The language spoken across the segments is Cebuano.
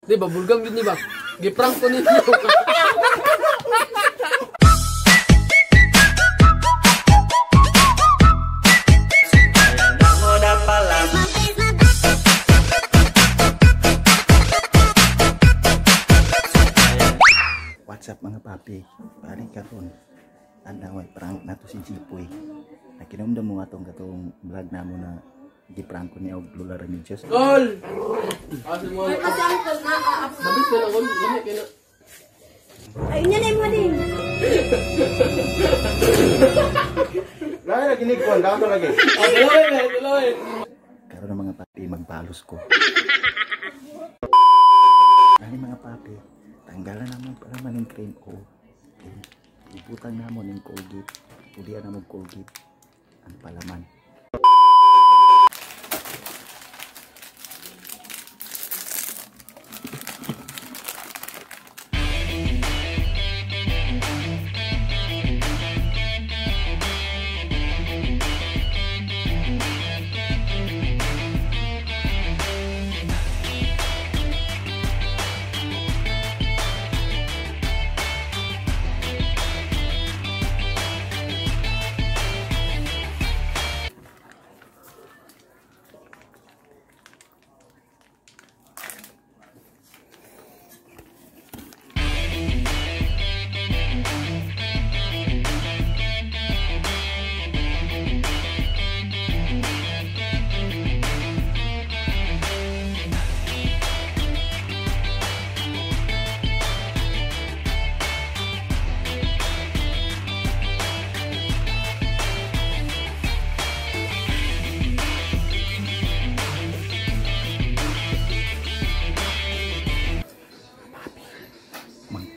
Di ba, bulgam yun, di ba? Giprank ko ninyo. What's up mga papi? Pare karon. Adlaw ay prank nato si Jipoy. Nakinomdom mo atong katong vlog namo na giprank ko niya og Lola Remedios. Gol! Asa mo? Ay, kasi uncle na Mabis ka na, gol. Lami kayo na. Ay, niya na yung din. Lagi lagi ni kon, dato lagi. Ah, dalawa eh, dalawa eh. Karon mga papi magbalos ko. Ani mga papi, tanggalan namo para maning cream o. Ibutang namo ning Colgate. Ulian namo Colgate ang palaman.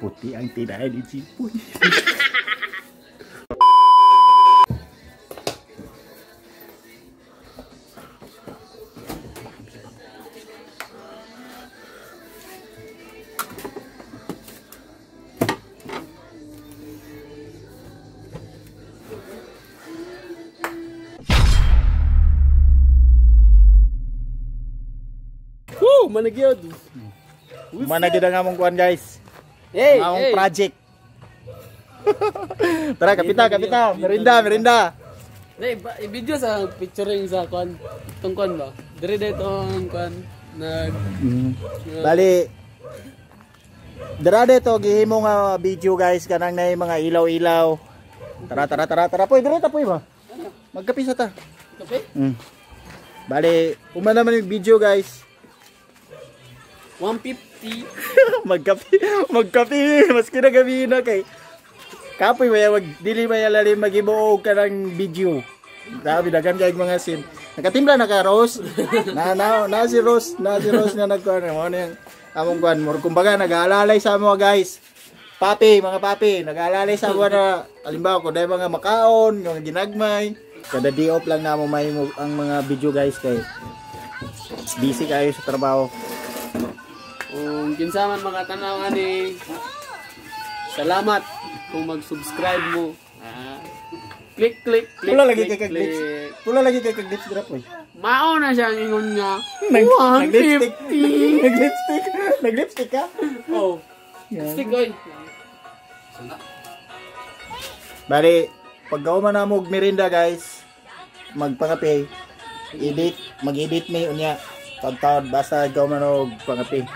Puti ang tinahay ni Jipoy. Woo! Managyod! Managid ang among kuan guys. Hey, Among hey. project. Tara, kapita, kapita. Merinda, merinda. Nay, i-video sa picturing sa kwan. Itong kwan ba? Dire dito ang kwan. Nag... Bali, dara dito gihimo nga video guys kanang nay mga ilaw-ilaw. Tara, tara, tara, tara. Poy, dire ta poy ba? Magkape sa ta. Kape? Bali, uma naman yung video guys. 150. Magkape, magkape maski na gabi na kay kapoy maya mag dili maya lalim maghimo og kanang video. Grabe daghan kay mga scene. Nakatimpla na ka Rose. Na na na si Rose, na si Rose nga nagkuan mo na yung among kuan. Mur kumbaga nag-aalalay sa amo guys. Papi, mga papi, nag-aalalay sa amo na halimbawa kung dahil mga makaon, mga ginagmay. Kada day off lang namo mahimo ang mga video guys kay busy kayo sa trabaho. Kung kinsa man makatanaw ani, salamat kung mag-subscribe mo. Ah. Click, click, click, Pula lagi click, kay kag-lips. click. Pula lagi kay kag-lips drop oy. Mao na siya ang ingon nga. Nag-lipstick. 150. Nag-lipstick. Nag-lipstick ka? Oh. Lipstick oy. Bali, pag man na mo og merinda guys, magpangape. Edit, mag-edit mi unya. Pagtaod basta gaw man og pangape.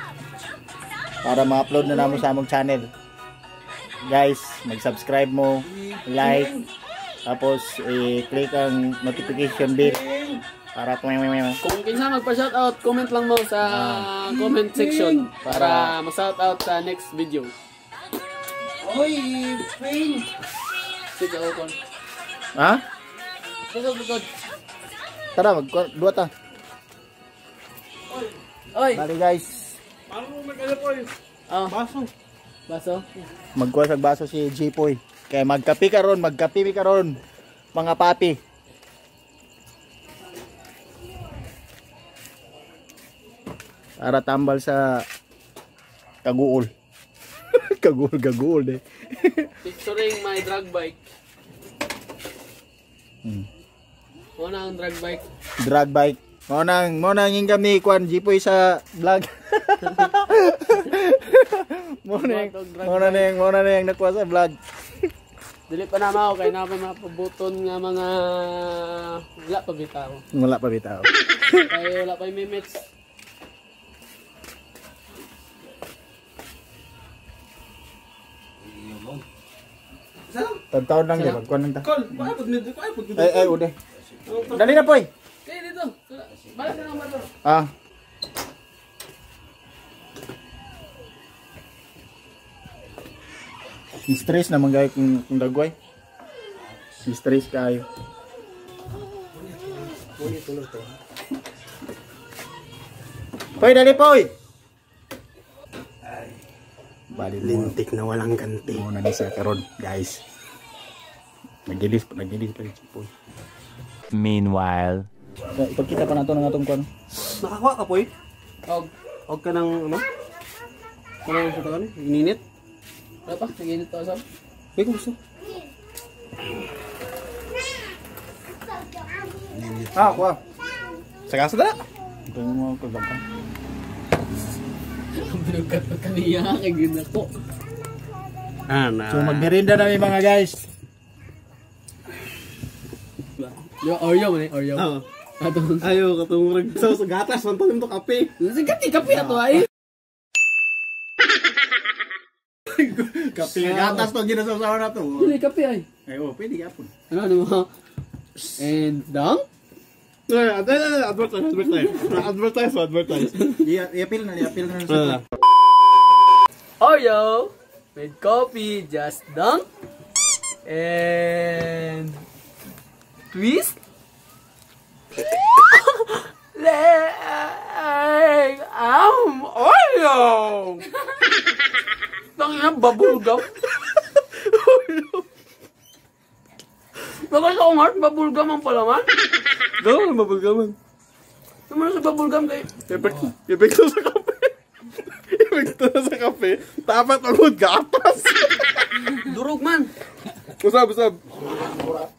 Para ma-upload na namo sa among channel. Guys, mag-subscribe mo, like, tapos i-click ang notification bell para Kung kinsa magpa-shoutout, comment lang mo sa comment section para ma-shoutout sa next video. Oy, pain. Sige, ako kon. Ha? Likod, likod. Tara, mag duwa ta. Oy. Bali guys, Oh. Baso. Baso? Magkuha sa baso si Jipoy. Kaya magkape karon, magkape mi karon mga papi. Para tambal sa kaguol. Kaguol, kaguol eh. Picturing my drag bike. Una ang drag bike. Drag bike. Mao nang income ni Kwan Jipoy sa vlog. Mao na yang nakuha sa vlog. Dili pa na mao kay na pa mapabuton nga mga wala pa bitaw. Wala pa bitaw. Kay wala pa mimits. Taon lang di magkuan lang ta. Kol, paabot nito, paabot nito. Ay ude. Dali na poy. Kay dito. Balik na lang ba to? Ah. Stress naman gay kung dagway. Stress kayo. Poy, dali poy. Bali Lintik na walang ganti. Muna ni sa karon, guys. Nagilis pa si Poy. Meanwhile, Ipagkita pa nato ng atong kuan. Nakakuha ka, Poy? Og Og ka ng ano? Ano ang sa taon? Ininit? wala pa naginit to usab. Uy, kumusta? Ah, kuha. Sa kasa dala. Ito mo kagabang. Binugat pa kaniya kay ginako. Ah, na. So magmerienda na mi mga guys. Yo Oreo man eh, Oreo. Oo. Atong Ayo, katong rag sa gatas man to kape. Sige, kape ato ay. Kape nga gatas to ginasawsaw na to. Dili kape ay. Ay, oh, pwede gapon. Ano mo? And dang? Advertise, advertise. I-appeal na, i-appeal na sa. Oreo with coffee, just dunk and twist. Like, I'm Oreo. Tangina, bubble gum. Baka sa akong heart, bubble gum ang palaman. Go, bubble gum. Naman sa bubble gum kay. Epekto sa kape. Epekto sa kape. Dapat agad gatas. Durog man. Usab, usab.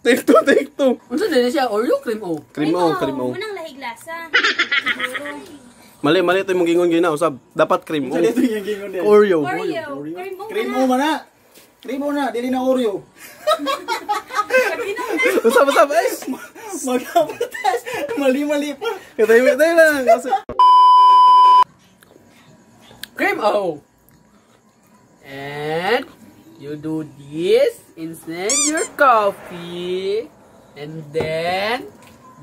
Take two, take two. Unsa din siya? Oreo cream o? Cream o, cream o. Unang lahig lasa. Siguro. Mali, mali ito yung gingon gina, usab. Dapat cream o. Ito yung gingon din. Oreo. Oreo. Cream o. Cream o man na. Cream o na, dili na Oreo. Usab, usab. Ay! Mag-advertise. Mali-mali pa. Katay, katay lang. Kasi... Cream O. And you do this inside your coffee, and then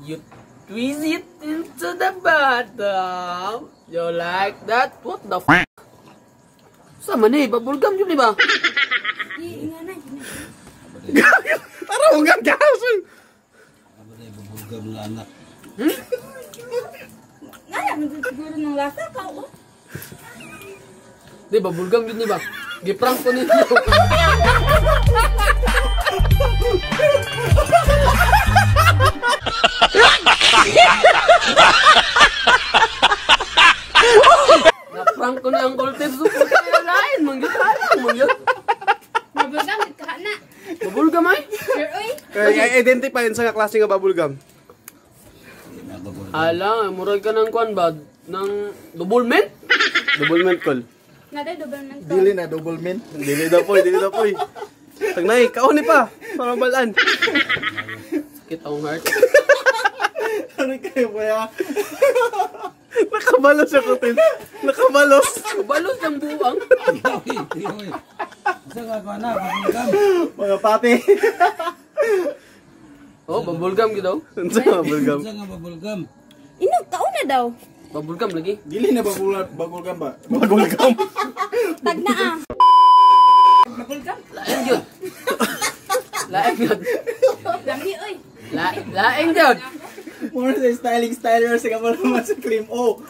you twist it into the bottom. You like that? What the f? Sama ni, bubble gum yun, di ba? Tara, huwag gas! Ngaya, siguro ng lasa ka, oh. Di ba, bubble gum yun, di ba? Giprank ko ninyo. Na-prank ko ni Uncle Tips. Puta lain, mangyot mangyot. Bubble gum, ka na. Bubble gum ay? Sure, oy. Kaya identify sa klase nga bubble gum. Ala, murag ka ng kwan ba? Ng double mint? Double mint call. Naday, double mint. Dili na double mint. Dili daw poy, dili daw poy. Tagnay, kaon ni pa. Para mabalaan. Sakit akong heart. Ano kayo kuya? Nakabalos siya ko, Tim. Nakabalos. Balos ng buwang. Mga papi. Oh, bubble gum gito. Unsa nga bubble gum? Inog, kaon na daw. Bubble gum lagi. Dili na bubble gum ba? Bubble gum. Tag na ah. Bubble gum? Laing yun. Laing yun. Lami, oy. Laing yun. More sa styling styler sa kapal naman sa cream o.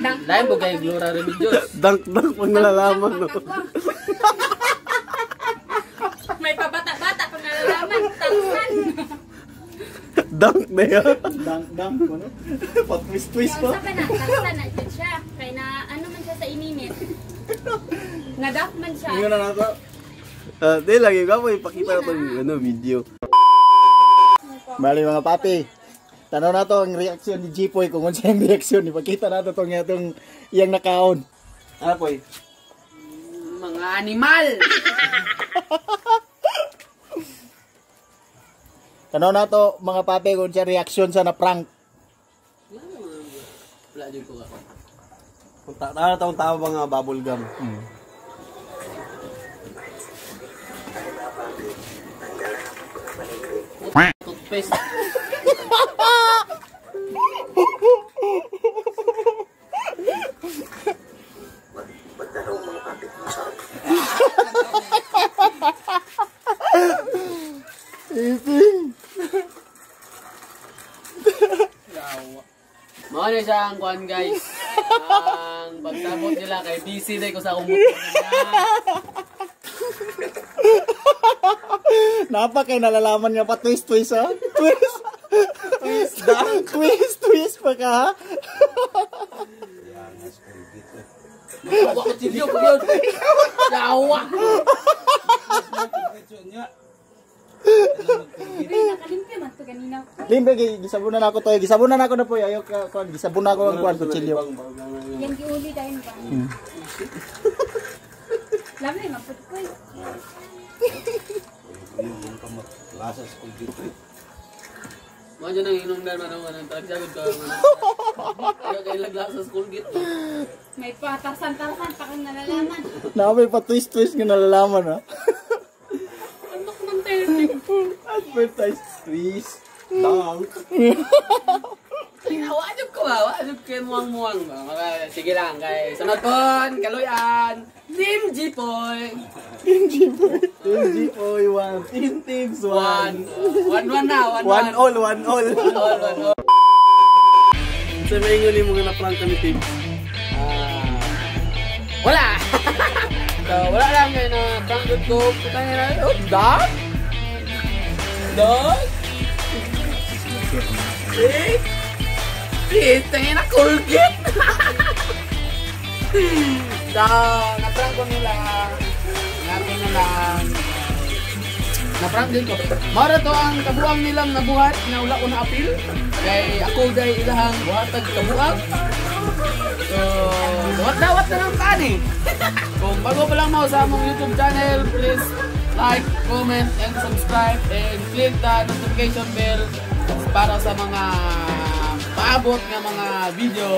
Laing po kay Gloria Remedios. Dunk dunk pag nalalaman no. May pabata-bata pag nalalaman. Tangsan. Dunk na yan. Dunk dunk ano? Pat-twist twist pa. Sa ka na, tangsan na jud siya. Kay na ano man siya sa ininit. Nadak man siya. Ingon na nato. Di lagi ka po ipakita ko itong ano, video. Bali mga papi. Tanaw na to ang reaksyon ni Jipoy kung unsa ang reaksyon ni pakita nato tong itong iyang nakaon. Ano po eh? Mga animal! Tanaw na to mga pape kung unsa reaksyon sa na prank. Wala dyan ko ka. Kung tama tama ba nga bubble gum? Toothpaste. Iping. Yawa. Mao na siya ang kuan guys. Ang pagsabot nila kay busy day ko sa akong motor nila. Napa kay nalalaman nga pa twist twist ha. Twist. Twist twist twist pa ka. Ha? Yawa ko chilyo ko yun. Yawa. Uy, nakalimpyo man to ganina ko. Limbe gisabunan ako to. Gisabunan ako na po. Ayaw ka kuan gisabunan ako ang kuan kutsilyo. Yan giuli dahil ba? Lami, maput ko eh. Mao dyan ang inom na man ang tagsagod ko. Ayaw kay lagla sa school gate. May patarsan-tarsan pa kang nalalaman. Naamay pa twist twist nga nalalaman ha. Antok ng terming. Advertise twist. Dunk. Wa jud ko ba? Wa jud kay muang-muang ba? Sige lang guys. Sunod pon, kaluyan. Team Jipoy. Team Jipoy. Team Jipoy one. Team Tibbs One. one. One one na, one One all, one all. One all, one all. Sa may ingon mo nga na-prank kami team. Wala. So, wala lang ngayon na prank good ko. Puta niya na. Oh, dog? Dog? Eh? Please, tingin na Colgate. So, na-prank ko nila. Natin na lang. Na-prank din ko. Mara to ang kabuang nilang nabuhat na wala ko na appeal. Kay ako dahil ilahang buhatag kabuang. So, dawat-dawat na lang tani. Kung bago pa lang mo sa among YouTube channel, please like, comment, and subscribe and click the notification bell para sa mga paabot nga mga video.